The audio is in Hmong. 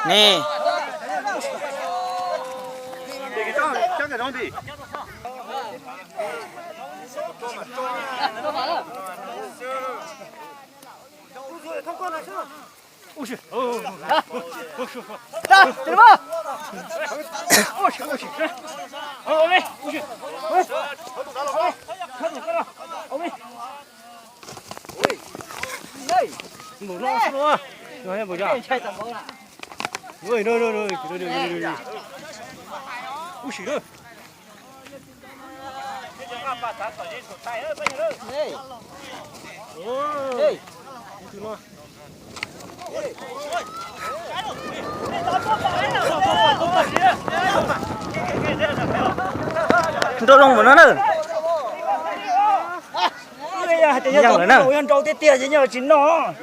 Ne. Nrau loo mus no na. Nrau tiag tiag ces nyob tsis noj.